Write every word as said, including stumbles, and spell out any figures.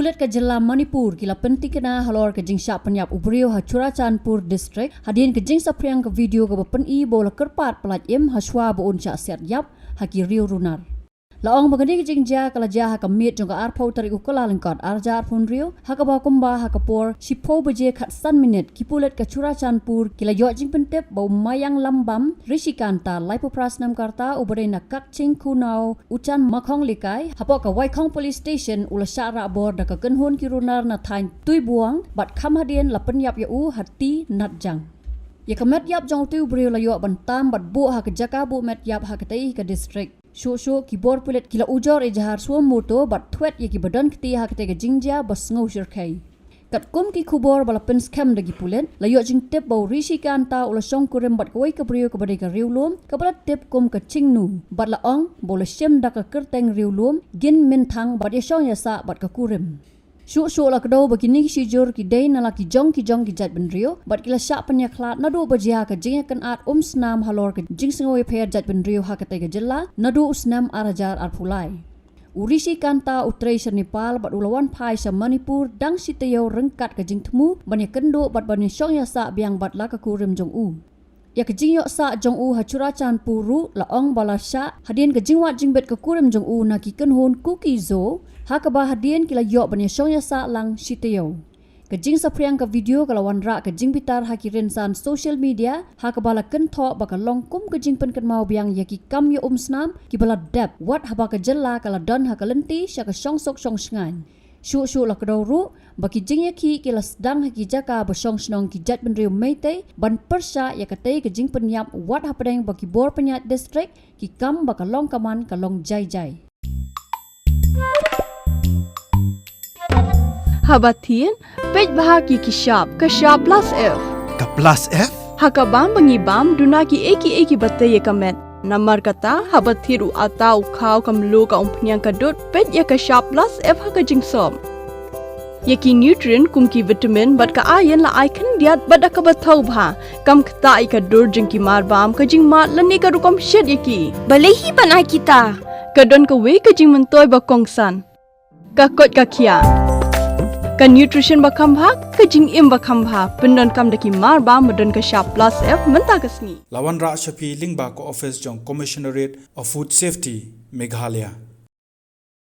Pulit ka jylla Manipur ki la pyntikna halor ka jingshah pynïap u briew ha Churachandpur District hadien ka jingsaphriang ka video kaba pyni ba u la kyrpad pyllait im hashwa ba un shah siat ïap ha ki riew runar. La ong ba kane ka jingjia ka la jia ha ka miet jong ka arphew tarik u Kyllalyngkot arhajar arphew hynriew ha kaba kumba ha ka por shiphew baje khatsan minit ki pulit ka Churachandpur ki la ïoh jingpyntip ba u Mayang Lambam Rishikanta laiphew phra snem ka rta uba dei na Kakching Khunau Uchan Makhong Likai hapoh ka Waikhong Police Station u la shah rah bor da ka kynhun ki runar na thaiñ Tuibuang bad kham hadien la pynïap ïa u ha Tinatjang. Ïa ka met ïap jong utei u briew la ïoh ban tam bad buh ha ka jaka buh met ïap ha katei ka district. Shuh shuh ki bor pulit ki la ujor ejahar suo moto bad thwet ïa kiba don kti ha katei ka jingjia ba sngew shyrkhei. Katkum ki khubor ba la pynskhem da ki pulit, la ïoh jingtip ba u Rishikanta u la shongkurim bad kawei ka briew kaba dei ka riewlum kaba la tip kum ka Chingnu bad la ong ba u la shim da ka kyrteng riewlum Gin Minthang bad ïashong ïasah bad ka kurim. Shuh shuh la kdew ba kine ki shijur ki dei na la ki jong ki jong ki jaitbynriew bad ki la shah pynïakhlad naduh ba jia ka jingïakynad umsnam halor ka jingsngew ïapher jaitbynriew ha katei ka jylla naduh u snem arhajar arphew lai. U Rishikanta u trei sha Nepal bad u la wan phai sha Manipur dang shi taïew ryngkat ka jingthmu ban ïakynduh bad ban ïashong ïasah biang bad la ka kurim jong u. Ïa ka jingïoh sah jong u ha Churachandpur ruh la ong ba la shah hadien ka jingwad jingbit ka kurim jong u na ki kynhun Kuki Zo ha kaba hadien ki la ïoh ban ïashong ïasah lang shi taïew. Ka jingsaphriang ka video ka la wanrah ka jingbitar ha ki rynsan social media ha kaba la kynthoh ba ka long kum ka jingpynkynmaw biang ïa ki kam ïa umsnam kiba la dep wat haba ka jylla ka la don ha ka lynti sha ka shongsuk shongshngaiñ. Shuh shuh la kdew ruh ba ki jingïakhih ki la sdang ha ki jaka ba shong shnong ki jaitbynriew Meitei ban pyrshah ïa katei ka jingpynïap wat hapdeng ba ki bor pynïaid district ki kam ba ka long ka man ka long jai jai. Haba thied, peit bha ki ki shap, ka shap plus F. Ka plus F? Ha ka bam ba ngi bam, duna ki ei ki ei kiba tei ïa ka met. Namar kata, haba thied u atta, u khaw, ka mluh, ka umphniang, ka dud, peit ïa ka shap plus F ha ka jingsop. Ïa ki nutrient kum ki vitamin bad ka iron la ai khyndiat bad da kaba thaw bha. Kam ktah ïa ka dur jong ki mar bam, ka jingmad lane ka rukom shet ïa ki. Balei hi ban ai kita? Ka don kawei ka jingmyntoi ba kongsan. Ka koit ka khiah. Ka nutrition ba kham bha, ka jingim ba kham bha. Pyndonkam da ki mar bam ba don ka shap plus F mynta ka sngi. La wanrah sha phi lyngba ka office jong Commissionerate of Food Safety, Meghalaya.